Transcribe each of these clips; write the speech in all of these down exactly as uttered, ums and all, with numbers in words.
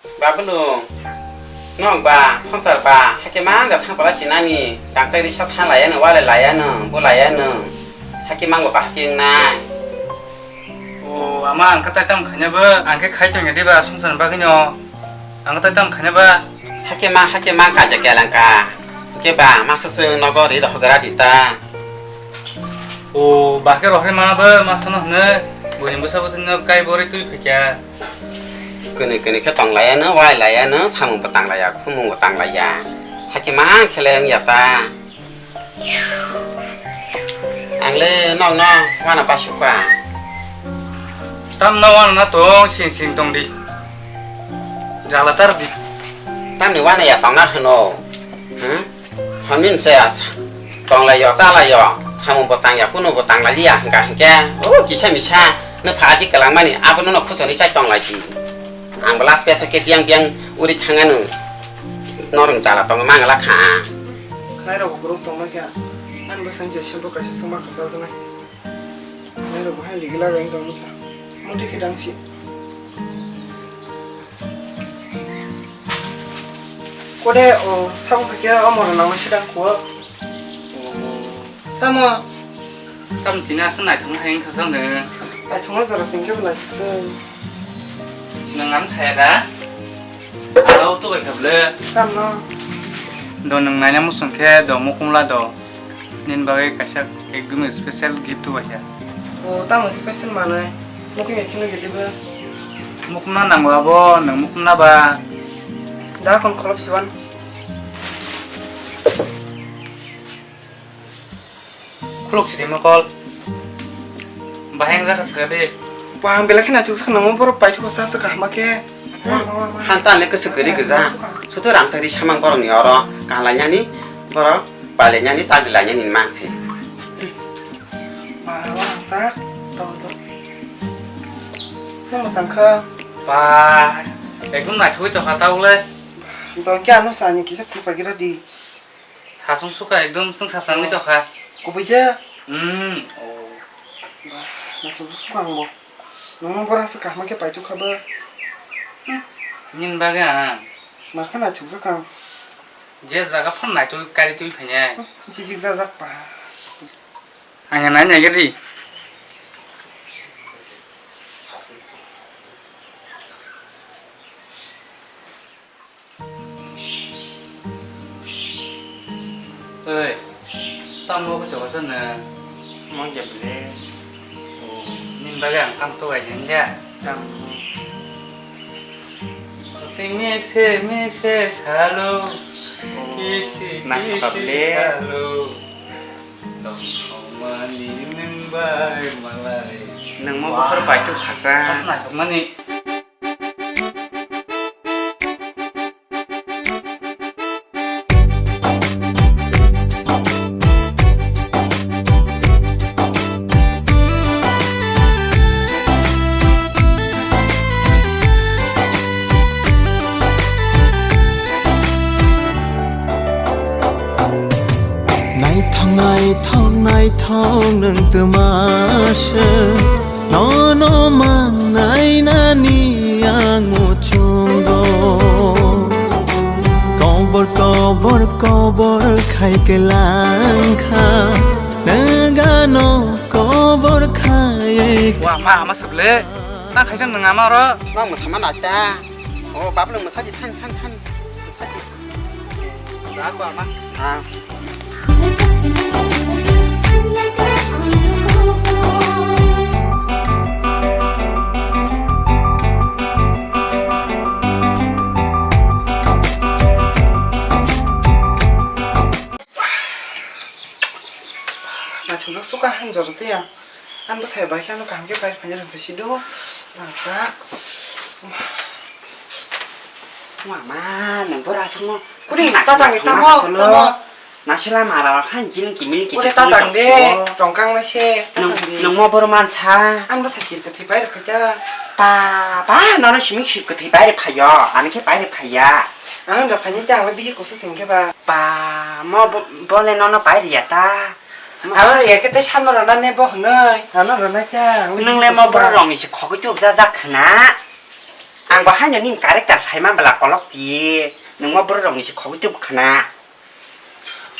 Babulu, nok ba, songsar ba, hake mang da thang pala sinani, dangsa ri sa sa laya no, wale laya no, bo laya no, hake mang ba hake nai. O, ama ang katai tam khanya ba, ang ke khai tong ya di ba, songsar ba kino, ang katai tam khanya ba. Hake ma, hake ma, kaja ke langka, ke ba, ma sese nogo ri roh gara di ta. O, ba ke roh ri ma ba, ma sono hne, bo ni bwsa bo tin kai bo ri tui phikya. Kwnwi kwnwi khe tong laiya no, wai laiya no, samung bo tang laiya, khumung bo tang laiya. Hakhe ma khe le wng ya ta. Ang le nokno wana pasukha. Tamno wana na tong sing sing tong di. Jala tar di. Tamni wana ya tong na hwno. Hmm? Honmin se asa. Tong lai yo, cha lai yo. Samung bo tang ya, kunu bo tang lai liya hingka hingke. O kisa misa. No pha aji kelang mani. Abo no no khusoni chai tong lai di. Ang bo last peso ke biang biang uri thanganu. Norong jala tong mangala kha. Khnai rok group tong lai kha. Ani bo sanse sempo kaisa suma kasal tongnai. Khnai rok bo hai ligila reng tong lai kha. Muti khe dang si. Kode o sabo khe omo rwnangma sidang kho. Tamo? Tam tini aswk naithokma hai wngkha sano. Naithokma jora singkhe bo naithok tong. Nwng ano saya da? Ano to bai kha bwle. Tamno? Do nwng naina muchung khe do mukumla do. Nini bagwi kaisa ekdum special gift tubai ya. O, tamo special manwi? Mukung ya kheno gede ba. Mukung na nango abo, nwng mukung na ba? Da kon kholop siwan. Khuluk sidi mokol. Bahai wngjakha sakha de. Ba, ang belai kheno achuk sakha nangma borok paithuk sa sakha hama khe. Hanta le kwswk kwrwi gwja. Sutu rangchak ri samang borokni oro. Kaham lainani borok. Pale nyani tagri lai nyani mang se. Ba, wa sa, to, to. Nang masang kha. Ba, ekdom naithogwi tongkha ta ule. Dol khe ano sa ni kisa phuru pagira di. Thasung suka ekdom sung sasangwi tongkha. Kubui de? Hmm. Oh. Ba, naithogwi suka ang bo. Nang bora se kahma khe paithok kha ba. Nini bagwi ang. Markha naithok jakha. Je jaga phano naitugwi kari twi phainai. Jijik jajak pa. Ang ya nai nai gari. Oi, tamo ko jaga sana. Mang jable. Oh, nini bagwi ang kam to gai nang ya. Kam. Tei mese mese salo, kisi kisi salo. Tongthokmani nwng bai malai. Nwng mo buphar bai tu khasa. Khasa naithokmani. Naithok, naithok, naithok nwng twma se. Nono mangnai nani ang muchungo. Kobor, kobor, kobor khai kwlangkha. Nagano kobor khai. Wa ma, ama suble. Nang khaisa nwng ama ro. Nang mwsama nai ta. O, bap nwng mwsa di, than, than, than. Mwsa di. Ba, ba, ma. Ah. Naithokjak suka han jora tei ang. Ang bwsai bai khe ano kaham khe bai phaina rwngkha sido. Rangchak. Mama, nang bora aswkno. Kuni tatang ni tamo, tamo. Nasila mara han jin kimil ki. Kuni tatang de, tongkang na se, tatang de. Nang mo boro mansa. Ang bwsai sir kwthwi bai rwkha ja. Pa, pa, nono simi sir kwthwi bai rwkha yo. Ani khe bai rwkha ya. Ang da phaini ta ang bihi kusu sing khe ba. Pa, mo bo-, bole nono pai riya ta. Abo riya khe tei samno rwna ne bo hwnwi. Ano rwna kya? Nwng le mo borok rok ni se khogwi chuk jak jak khna. Ang bo haino nini character sai man bwla kolok ti. Nwng mo borok rok ni se khogwi tub khna.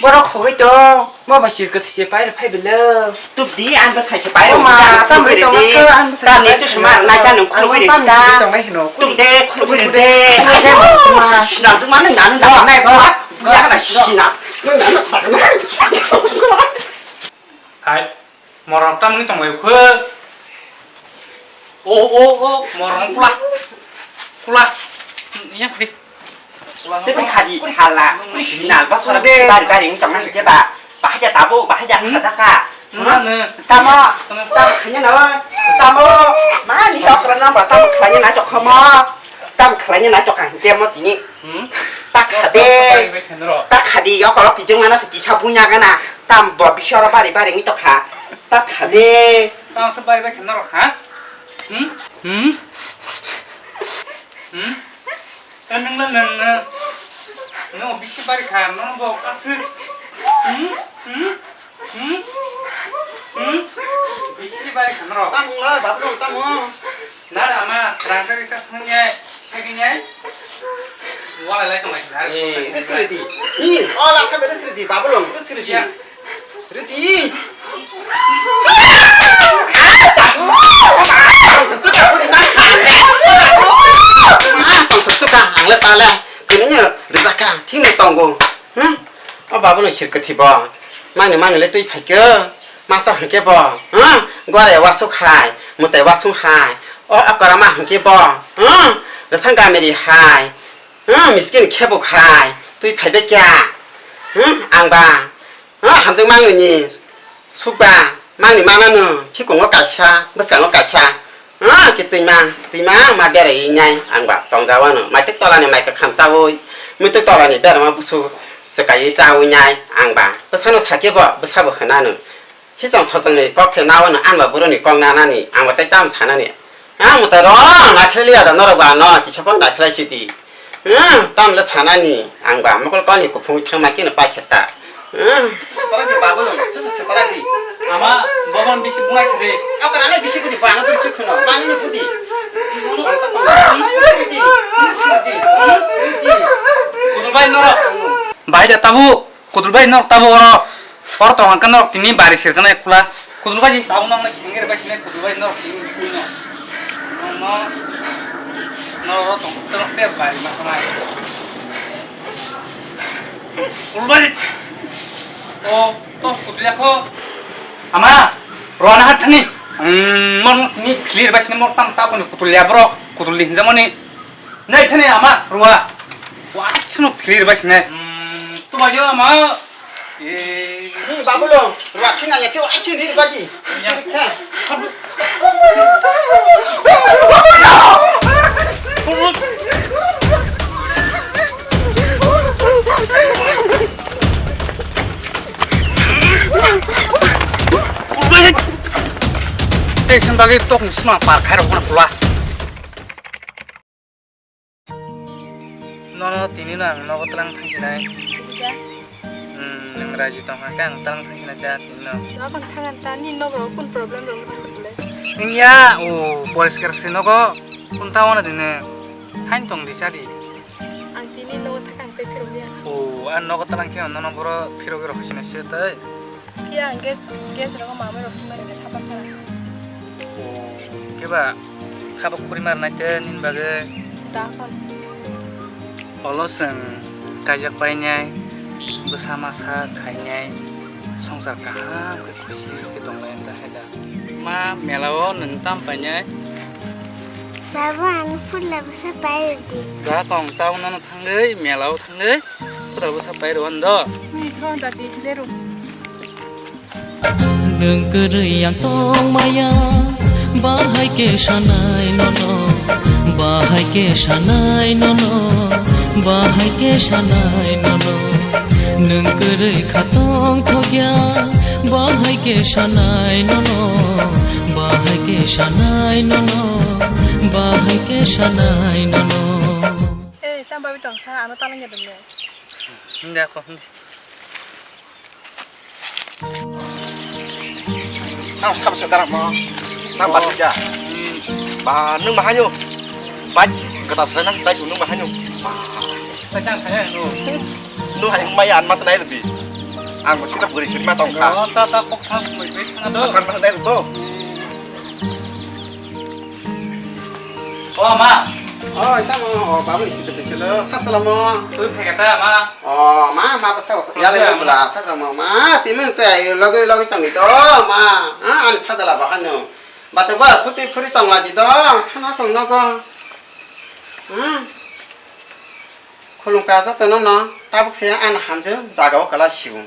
Borok khogwi tong, mo bo sir kwthwi se pairok phai bwlw. Tub di, ang bo sai se pairok. O ma, tam ri tong se, ang bo sai se pairok. Tam ni tu sma nai ta nwng khulugwi ri ta. Tub de, khulugwi ri de. Sinang tu mano nanu nai ba. Ya na sinang. Hai, morok tam ni tong lai khwe. O, o, o, morok kula. Kula. Iya, di. Tei khadi hala. Nal ba sora bari bari wng tongna hingke ba. Bahai ja tabo, bahai ja khajaka. Nuna, nuna. Tamo, tamo khanya na, tamo. Mani okra na ba, tamo khanya na chok khamo. Tam khlaina na chok ang hingke mo tini. Hmm? Tak khade. Bai bai khenro. Tak khadi, okolok tijwng mano se kisa bunya gana. Tam bo bisoro bari bari ngi tokha. Tak khade. Tamo se bari bai khenro, ha? Hmm? Hmm? Hmm? Nang nang nang nang. No bisi bari kha, no bo kasir. Hmm? Hmm? Hmm? Hmm? Bisi bari kha, no. Tamo, babu, tamo. Nada ama rangsa risa sangnya, saginya. Wala lai kamai sar. Eh, ini siridi. Ini, oh, lakha beri siridi, babulung, ini siridi. Iya. Siridi. Suka, ang le tale. Kini nya, rizaka, thini tongo. Hmm? O babu no sir kwthi bo. Mani mani le twi phaikhe. Masa hwnkhe bo. Hmm? Gore wasuk hai. Mutai wasung hai. O akorama hwnkhe bo. Hmm? Rwsang gamiri hai. Hmm? Miskin khebuk hai. Twi phaibe kya. Hmm? Ang ba. Hmm? Hamjwk mangni. Sukba. Mangni manano. Khikungo kaisa. Bwskango kaisa. Ah, ki twima, twima ang ma berai nai, ang ba tongjaono. Maituk tolani mai kwkham chaui, muituk tolani berama busu swkaiwi chaui nai, ang ba. Bwsano sakhe bo, bwsabo hwnano. Hichong thochongni kok se naono, ang ba boroni kok nanani, ang ba tei tam sanani. Ang mutai rw, naikhlai liya da norok ba ano, kisa phano naikhlai sidi. Hmm, tamle sanani, ang ba mokol koni kuphung thangma kino paikhe ta. Hmm. Separate di babu no, sese separate di. Ama, boban bisi bunai sere. Kau kana le bisi budi, bana bisi khuno, mani ni budi. Budi, budi, budi. Kutul bai norok. Bahai da tabu. Kutul bai norok tabu oro. Oro tong hangka norok tini bari sirjana ekla. Kutul bai tabu nang nai khengir bai sini kutul bai norok tini sini no. No, no, no, oro tong, tong te bari ma sanai. Kutul bai. O, to kutul ya ko. Ama, rona hat thani. Hmm, mon tini clear bai sini mor tam ta ko ni kutul ya bro. Kutul di hinjamani. Nai thani ama rua. Wa chino phir bai sinai. Hmm, to bai yo ama. Eh, ni babu lo. Rua thina ya kyo achi ni bagi. Ya. He. Tei sini bagwi tok ni sima par khairok mano pula. Nono tini no ang nogo twlang thangsinai. Tini kha? Hmm, nwng raji tong kha khe ang twlang thangsinai kha tini no. Nogo thang ta, nini nogo kun problem rok wngkha le? Wngya, o poriskar se nogo kun ta wano tini. Hain tong di cha di. Ang tini nogo thang ang tei phirok ya. O, ang nogo twlang khe ang nono boro phirogwi rok sinai se tei. Phiya ang gas, gas rogo mamai rok sumai rok khe thapa thara. O, khe ba khabo khuri mar nai te nini bagwi? Da kon. Olo chwng kaijak painai, bwsa masa khainai, swngchar kaham khe khusi khe tongnai ta hai da. Ma mela o nwng tam painai? Baba, ang phurla bwsa pai rwdi. Da kong tao nono thangwi mela o thangwi phurla bwsa pai rw ano do. Ni thon da di leru. Nwng kwrwi ang tongmaya, bahai khe sanai nono, bahai khe sanai nono, bahai khe sanai nono. Nwng kwrwi kha tongthokya, bahai khe sanai nono, bahai khe sanai nono, bahai khe sanai nono. Eh, tamo babi tong sa, ano talang ya dong ne. Hindi ako, hindi. Nang sab se darang mo. Nang ba suja. Hmm. Ba nung mahanyo. Ba Ta sai nang sai nung bahai nung. Sai nang sai nung. Nung hai mai an ma sanai rdi. Ang bo sita buri suri ma tong kha. Oh, ta ta kok sang sumai bai khana do. Kan ma sanai rdi to. O ma. Oh, ita mo, oh, babu isi betul silo, sat salam mo. Tu phai kata ma. Oh, ma, ma basa basa. Ya le bula, sat salam mo. Ma, timin te ai logi logi tong ito, ma. Ah, an sat salam bahai nung. Batu bar phuti phuri tong lagi do, khana tong nogo. Hmm. Khulumkha jotono no, tabuk se ano hamjwk jagao kwlai sibung.